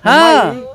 हाँ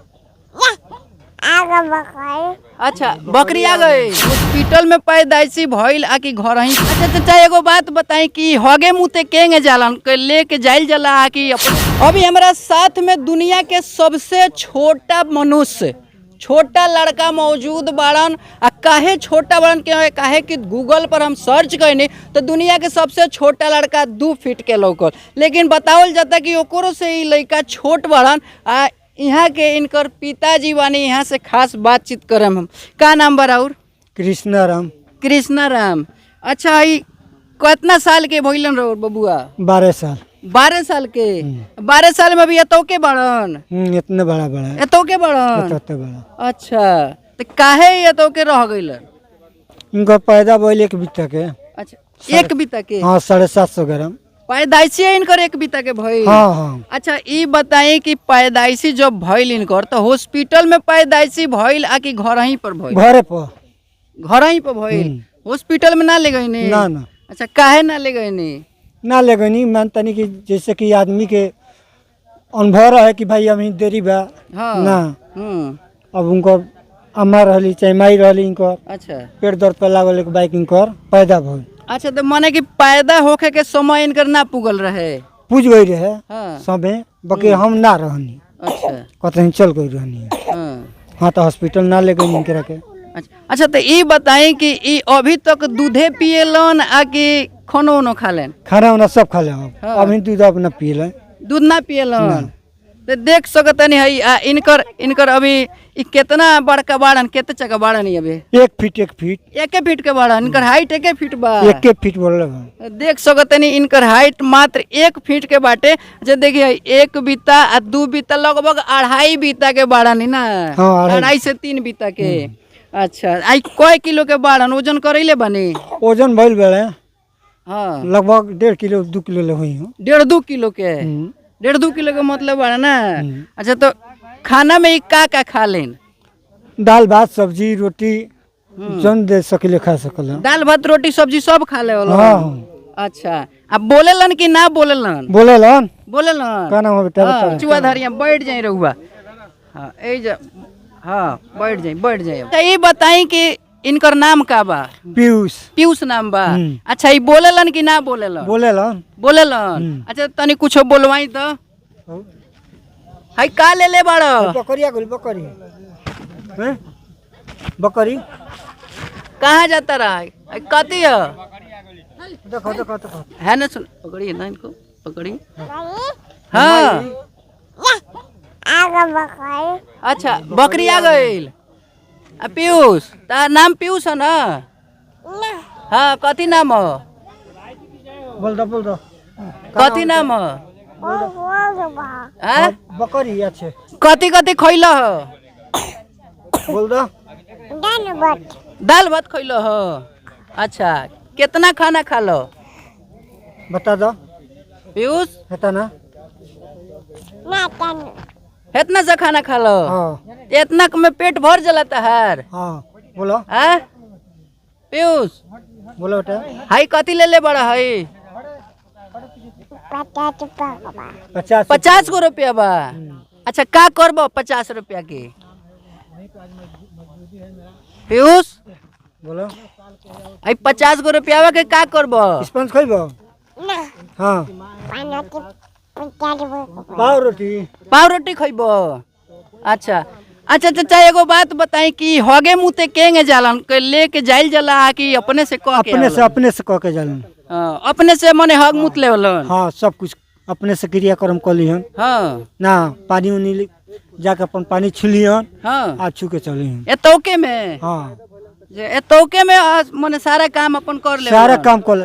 अच्छा, बकरी आ गई। हॉस्पिटल में पैदाइशी भइल आ कि घर ही? अच्छा चाचा, एगो बात बताई कि हगे मुते केंगे जालन के लेके जाइल जाला आ कि अभी हमरा साथ में दुनिया के सबसे छोटा मनुष्य, छोटा लड़का मौजूद बाड़न। आ काहे छोटा बाड़न के काहे कि गूगल पर हम सर्च कैनी तो दुनिया के सबसे छोटा लड़का 2 फीट के लौकल, लेकिन बतावल जाता कि ओकरो से ई लड़का छोट बाड़न। आ यहाँ के इनकर पिताजी बानी, यहाँ से खास बातचीत करम हम। का नाम बराउर? कृष्णा राम। कृष्णा राम। अच्छा, ई कितना साल के भइलन रहो बबुआ? 12 साल। 12 साल के? 12 साल में अभी एतो के बड़न? इतने बड़ा बड़ा है। एतो के बड़न? इतने बड़ा। अच्छा, तो काहे एतो के रह गइलन? इनका पैदा भइल 1 बीता के। अच्छा, 1 बीता के? हाँ, 750 ग्राम। पैदाइशी है इनकर 1 बीता के भइल? हाँ हाँ। अच्छा, ई बताई कि पैदाइशी जब भइल इनकर तो हॉस्पिटल में पैदाइशी भइल आ कि घर ही पर भइल? घरे पर। घर ही पर भइल, हॉस्पिटल में ना ले गई? ना ना। अच्छा, काहे ना ले गई? ना ले गई, मान तनी कि जैसे कि आदमी के अनुभव रहे कि भाई अभी देरी बा। हाँ। ना। अब उनको अम्मा रहली चाहे माई रहली इनकर। अच्छा। पेट दर्द पर लागल एक बाइक इनकर पैदा भइल। अच्छा, तो माने कि पैदा होखे के समय इनकर ना पुगल रहे? पूज गई रहे। हाँ। सबे बाकी हम ना रहनी। अच्छा। कतहीं चल गई रहनी। हाँ। हाँ, तो हॉस्पिटल ना ले गई इनकरा के। अच्छा अच्छा, तो ई बताई कि ई अभी तक दूधे पिएलन आ कि खानो उनो खा लेन? खाना वाना सब खा ले हम। हाँ। अभी दूध अपना पी ले। दूध ना पिएलन? तो देख सकतनी है। आ इनकर इनकर अभी ई केतना बड़का बाड़न, केते चका बाड़न ई अभी? 1 फीट। 1 फीट। 1 फीट के बाड़न। इनकर हाइट 1 फीट बा? 1 फीट बोल रहे। देख सकतनी इनकर हाइट मात्र 1 फीट के बाटे। अच्छा देखिए, 1 बीता आ 2 बीता लगभग 2.5 बीता के बाड़न ही ना? हाँ, 2.5 से 3 बीता के। अच्छा, आई कय किलो के बाड़न? वजन करैले बनी? वजन भइल बेले। हाँ। लगभग 1.5 किलो 2 किलो ले हुई हूँ। 1.5-2 किलो के? 1.5-2 किलो के मतलब बाड़ा ना? अच्छा, तो खाना में ई का का खा लेन? दाल भात सब्जी रोटी जौन दे सकिले खा सकल। दाल भात रोटी सब्जी सब खा ले? हाँ। अच्छा, अब बोलेलन कि ना बोलेलन? बोलेलन। बोलेलन? का नाम है बेटा? हाँ, बता। चुआ धरिया बैठ जाई रहुआ। हाँ, ए जा, हाँ बैठ जाई, बैठ जाई। तो ये बताई कि इनकर नाम का बा? पीयूष। पीयूष नाम बा। अच्छा, ई बोलेलन कि ना बोलेलन? बोलेलन। बोलेलन। अच्छा, तनी कुछो बोलवाई तो। हाय का ले ले बाड़ो? बकरिया गुल बकरी हैं? बकरी कहाँ जाता रहा है? कथी है? देखो देखो देखो। है ना, सुन, पकड़िए ना इनको, पकड़िए। हाँ। अच्छा, बकरी आ गई। आ पीयूष, तार नाम पीयूष है ना? हाँ, कथी नाम हो? बोल दो बोल दो। कथी नाम हो? हाँ? बकरी अच्छे। कथी कथी खैल हो? बोल दो। दाल भात खैल हो। अच्छा, कितना खाना खा लो? बता दो। पीयूष। हेता ना? इतना सा खाना खा लो? हाँ। इतना में पेट भर जला तहार? हाँ, बोलो। हाँ पीयूष। बोलो बेटा। हाई कथी ले ले बड़ा हई? 50। 50 गो रुपया बा। अच्छा, का करबो 50 रुपया के पीयूष? बोलो। आई 50 गो रुपया के का करबो? स्पंज खइबो? हाँ, पाव रोटी। पाव रोटी खइबो। अच्छा अच्छा चाचा, एगो बात बताई कि हगे मुते केंगे जालन के लेके जाइल जाला आ कि अपने से कह के? अपने से, अपने से कह के जालन। हाँ, अपने से मने हग मुत लेवलन? हाँ, सब कुछ अपने से क्रियाक्रम कर लिहन। हाँ। ना पानी उनी जाके अपन पानी छुलिहन। हाँ। आ छू के चलिहन। एतौके में? हाँ। जे एतौके में मने सारा काम अपन कर ले? सारा काम कर।